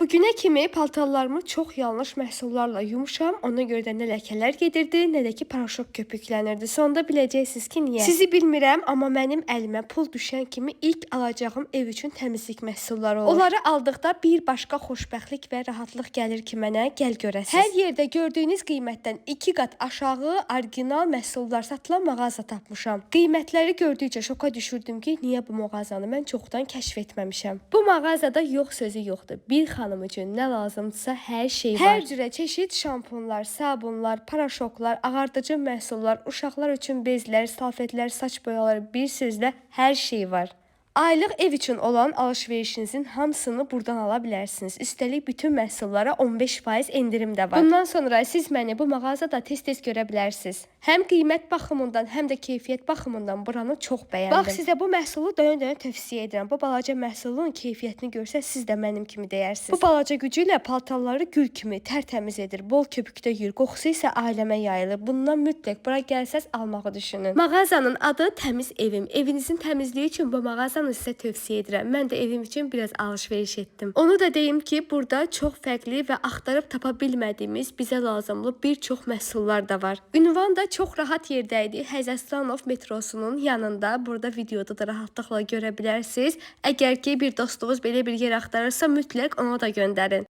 Bugünə kimi paltarlarımı çox yanlış məhsullarla yumuşam. Ona görə də nə ləkələr gedirdi, nə də ki paraşok köpüklənirdi. Sonda biləcəksiniz ki, niyə. Sizi bilmirəm, amma mənim əlimə pul düşən kimi ilk alacağım ev üçün təmizlik məhsulları olur. Onları aldıqda bir başqa xoşbəxtlik və rahatlıq gəlir ki mənə, gəl görəsiniz. Hər yerdə gördüyünüz qiymətdən 2 qat aşağı orijinal məhsullar satılan mağaza tapmışam. Qiymətləri gördükcə şoka düşürdüm ki, niyə bu mağazanı mən çoxdan kəşf etməmişəm. Bu mağazada yox sözü yoxdur. Bir xanım üçün nə lazımdırsa hər şey var. Hər cürə çeşid şampunlar, sabunlar, paraşoklar, ağardıcı məhsullar, uşaqlar üçün bezlər, salfetlər, saç boyaları, bir sözlə hər şey var. Aylıq ev üçün olan alış-verişinizin hamısını buradan ala bilərsiniz. Üstəlik bütün məhsullara 15% endirim də var. Bundan sonra siz məni bu mağazada tez-tez görə bilərsiniz. Həm qiymət baxımından, həm də keyfiyyət baxımından buranı çox bəyəndim. Bax sizə bu məhsulu dönə-dönə tövsiyə edirəm. Bu balaca məhsulun keyfiyyətini görsəz siz də mənim kimi deyərsiniz. Bu balaca gücü ilə paltarları gül kimi tərtəmiz edir. Bol köpükdə yuyur. Qoxusu isə ailəmə yayılır. Bundan mütləq bura gəlsəz almağı düşünün. Mağazanın adı Təmiz Evim. Evinizin təmizliyi üçün bu mağazanı sizə tövsiyə edirəm. Mən də evim üçün biraz alış-veriş etdim. Onu da deyim ki, burada çox fərqli və axtarıb tapa bilmədiyimiz bizə lazımlı bir çox məhsullar da var. Ünvan da çox rahat yerdə idi. Həzəstanov metrosunun yanında. Burada videoda da rahatlıqla görə bilərsiniz. Əgər ki bir dostunuz belə bir yer axtarırsa, mütləq ona da göndərin.